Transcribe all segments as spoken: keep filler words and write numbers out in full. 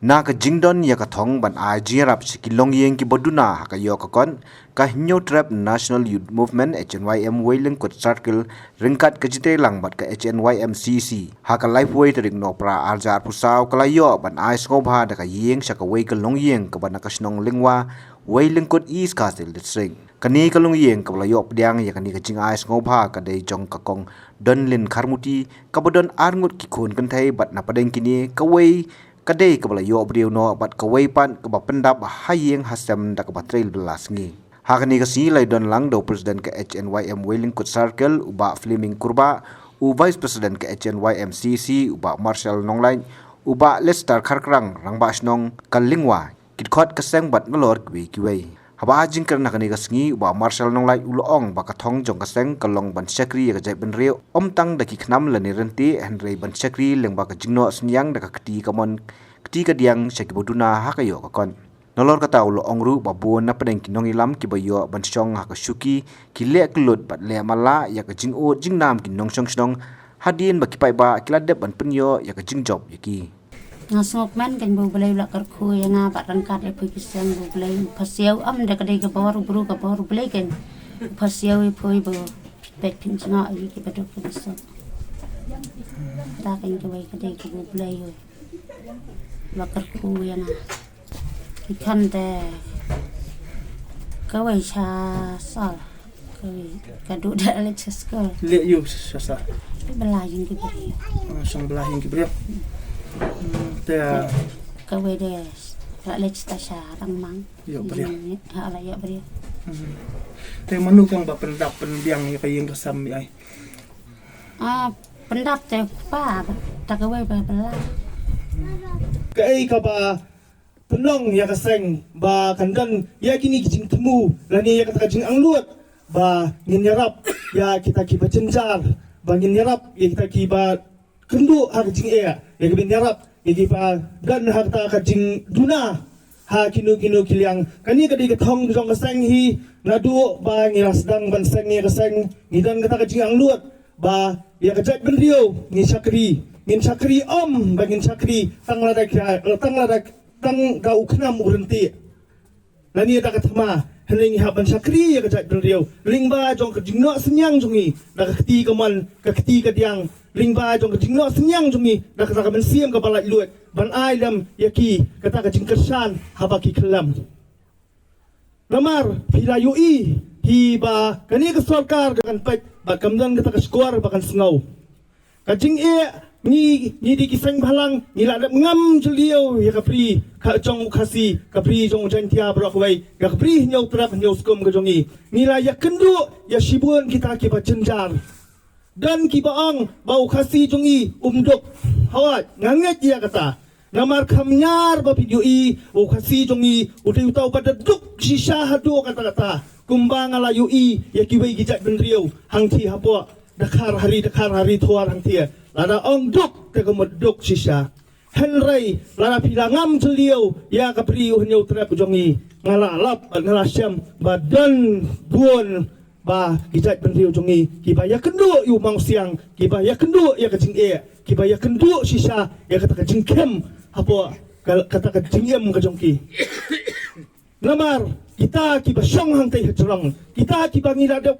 Na ka jingdon ïa ka thong ban ai jingïarap sha ki longïing kiba duna ha ka ïoh ka kot, ka Hynñiewtrep National Youth Movement, H N Y M, Wei Lyngkut Circle, ryngkat ka jingtreilang bad ka H N Y M C C, ha ka laiphew tarik Nohprah arhajar arphew saw, ka la ïoh ban ai sngewbha da ka ïing sha kawei ka longïing kaba na ka shnong Lyngwa, Wei Lyngkut, East Khasi Hills District. Kane ka longïing kaba la ïoh pdiang ïa kane ka jingai sngewbha ka dei jong ka Kong Donlin Kharmuti, kaba don arngut ki khun kynthei, bad na pdeng kine kawei ka dei kaba la ïoh briew noh, bad kawei pat kaba pyndap ha ïing ha sem da kaba trei la sngi. Ha kane ka sngi la ïadon lang da u President ka H N Y M Wei Lyngkut Circle, u Bah Fleming Kurbah, u Vice President ka H N Y M C C, u Bah Marshall Nonglait, u Bah Lester Kharkrang, Rangbah Shnong ka Lyngwa, ki dkhot ka seng bad nalor kiwei kiwei. Haba ai jingkren ha kane ka sngi, u Bah Marshall Nonglait u la ong ba ka thong jong ka seng ka long ban shakri ïa ka jaitbynriew, ym tang da ki khnam lane ryntih, hynrei ban shakri lyngba ka jingnoh synñiang da ka kti kamon kti kadiang sha kiba duna ha ka ïoh ka kot. Nalor kata u la ong ruh ba bun na pdeng ki nongïalam kiba ïoh ban shong ha ka shuki ki leh kyllut bad leh matlah ïa ka jingud jingnam ki nongshong shnong, hadien ba ki paidbah ki la dep ban pynïoh ïa ka jingjop ïa ki. Nga sngewkmen kein ba U Blei u la kyrkhu ïa nga bad ryngkat ïa phi ki seng, ba U Blei u pha siaw, ym da ka dei ka bor u briew, ka bor U Blei kein. U pha siaw ïa phi ba peit pynjngoh ïa kiba duk kiba suk. Ta kein kawei ka dei kaba U Blei u la kyrkhu ïa nga. Ki khun te kawei sha sal, kawei ka duh da leit sha skul. Leh ïu sha sal? Ba la ïing ki briew. Ah, shong ba la ïing ki briew. Hmm, te kawei de la leit sha Rangmang. Ïoh briew. Hmm, ha la ïoh briew. Hmm. Te mano kong ba pyndap pynbiang ïa ka ïing ka sem ïa ai? Ah, pyndap te u kpa, ta kawei ba ba la. Kaei kaba pynlong ïa ka seng ba kan don ïa kine ki jingthmu lane ïa kata ka jingangnud ba ngin ïarap ïa kita kiba jynjar, ba ngin ïarap ïa kita kiba kynduh ha ka jingeh, ïa kiba ngin ïarap ïa kiba don ha kata ka jingduna ha kino kino ki liang. Kane ka dei ka thong jong ka seng hi, naduh ba ngi la sdang ban seng ïa ka seng, ngi don kata ka jingangnud ba ïa ka jaitbynriew ngin shakri, ngin shakri, ym ba ngin shakri tang lada ka, tang lada, tang da u khnam u ryntih lane da ka thma, hynrei ngi hap ban shakri ïa ka jaitbynriew lyngba jong ka jingnoh synñiang jong ngi, da ka kti kamon, ka kti kadiang, lyngba jong ka jingnoh synñiang jong ngi, da kata ka mynsiem kaba laitluid ban ai lem ïa ki kata ka jingkyrshan haba ki khyllem. Namar phi la ïohi hi ba kane ka sorkar ka kan peit bad kam don kata ka shkor ba kan sngew. Ka jingeh, ngi, ngi dei ki seng bhalang, ngi la dep ngam jylliew ïa ka bri ka jong u Khasi, ka bri jong u Jaintia baroh kawei, ïa ka bri Hynñiewtrep Hynñiewskum ka jong ngi. Ngi la ïakynduh ïa shibun kita kiba jynjar. Don kiba ong ba u Khasi jong ngi um duk. Hooid, nga ngeit ïa kata. Namar kham ñiar ba phi ïohi, u Khasi jong ngi u dei uta uba da duk shisha haduh katta katta, kumba nga la ïohi ïa kiwei ki jaitbynriew hangthie hapoh Dkhar, ha ri Dkhar, ha ri Thawar hangthie. Lada ong duk te ka mut duk shisha. Hynrei lada phi la ngam jylliew ïa ka bri u Hynñiewtrep jong ngi, nga la lap bad nga la shem ba don bun ba ki jaitbynriew jong ngi kiba ïakynduh ïa u mawsiang, kiba ïakynduh ïa ka jingeh, kiba ïakynduh shisha ïa kata ka jingkhim hapoh ka, kata ka jingim ka jong ki. Namar kita kiba shong hangtei hajrong, kita kiba ngi la dep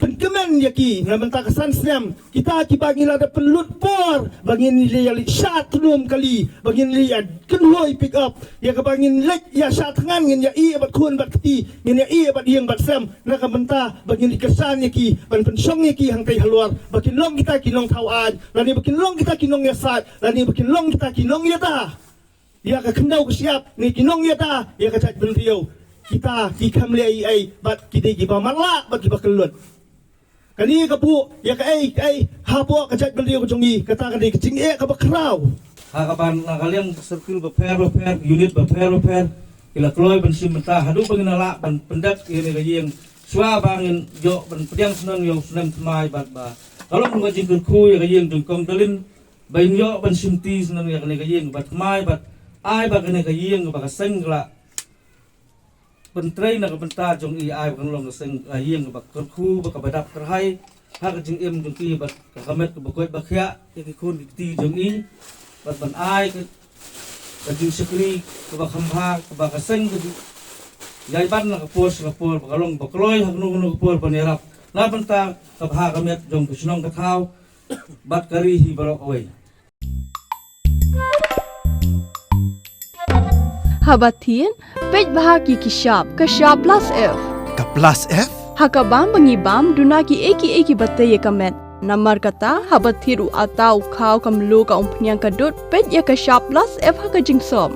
pynkmen ïa ki na bynta ka san snem, kita kiba ngi la dep pynlut por ba ngin ïa leit shad tnum kali, ba ngin ïa kynhoi pick up, ïa kaba ngin leit ïa shad thngan, ngin ïa ïeh bad khun bad kti, ngin ïa ïeh bad ïing bad sem, na ka bynta ba ngin ïa kyrshan ïa ki, ban pynshong ïa ki hangtei halor, ba kin long kita ki nongthaw aiñ, lane ba kin long kita ki nongïasaid, lane ba kin long kita ki nongïada ïa ka khyndew ka shyiap, ne ki nongïada ïa ka jaitbynriew. Kita ki kham leh ei ei bad ki dei kiba matlah bad kiba kyllut. Kane ka buh ïa kaei kaei hapoh ka jaitbynriew ka jong ngi, kata ka dei ka jingeh kaba khraw. Ha kaba na ka liang circle bapher bapher, unit bapher bapher, ki la kloi ban shim bynta haduh ba ngin lah ban pyndep ïa kane ka ïing shuwa ba ngin ïoh ban pdiang snem ïa u snem thymmai bad ba ka long ka jingkyrkhu ïa ka ïing jong Kong Dalin ba in ïoh ban shim ti snem ïa kane ka ïing ba thymmai bad ai ba kane ka ïing ba ka seng ka la pyntrei na ka bynta jong i, ai ba kan long ka seng, ka ïing ba kyrkhu, ba kaba dap kyrhai ha ka jingim jong ki, bad ka, ka met kaba koit ba khiah ïa ki khun ki kti jong i, bad ban ai ka, ka jingshakri kaba kham bha kaba ka seng ka jing ïai ban na ka por sha ka por, ba ka long ba kloi ha kano kano ka por ban ïarap na bynta ka bha ka miat jong ka shnong ka thaw bad ka ri hi baroh kawei. Haba thied, peit bha ki ki shap, ka shap plus F. Ka plus F? Ha ka bam ba ngi bam, duna ki ei ki ei kiba tei ïa ka met. Namar kata, haba thied u atta u khaw ka mluh ka umphniang ka dud, peit ïa ka shap plus F ha ka jingsop.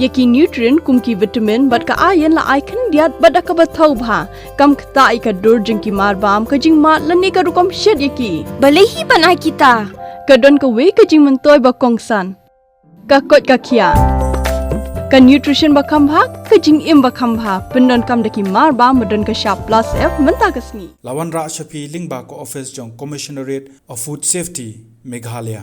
Ïa ki nutrient kum ki vitamin bad ka iron la ai khyndiat bad da kaba thaw bha. Kam ktah ïa ka dur jong ki mar bam, ka jingmad lane ka rukom shet ïa ki. Balei hi ban ai kita? Ka don kawei ka jingmyntoi ba kongsan. Ka koit ka khiah. Ka nutrition ba kham bha, ka jingim ba kham bha. Pyndonkam da ki mar bam ba don ka shap plus F mynta ka sngi. La wanrah sha phi lyngba ka office jong Commissionerate of Food Safety, Meghalaya.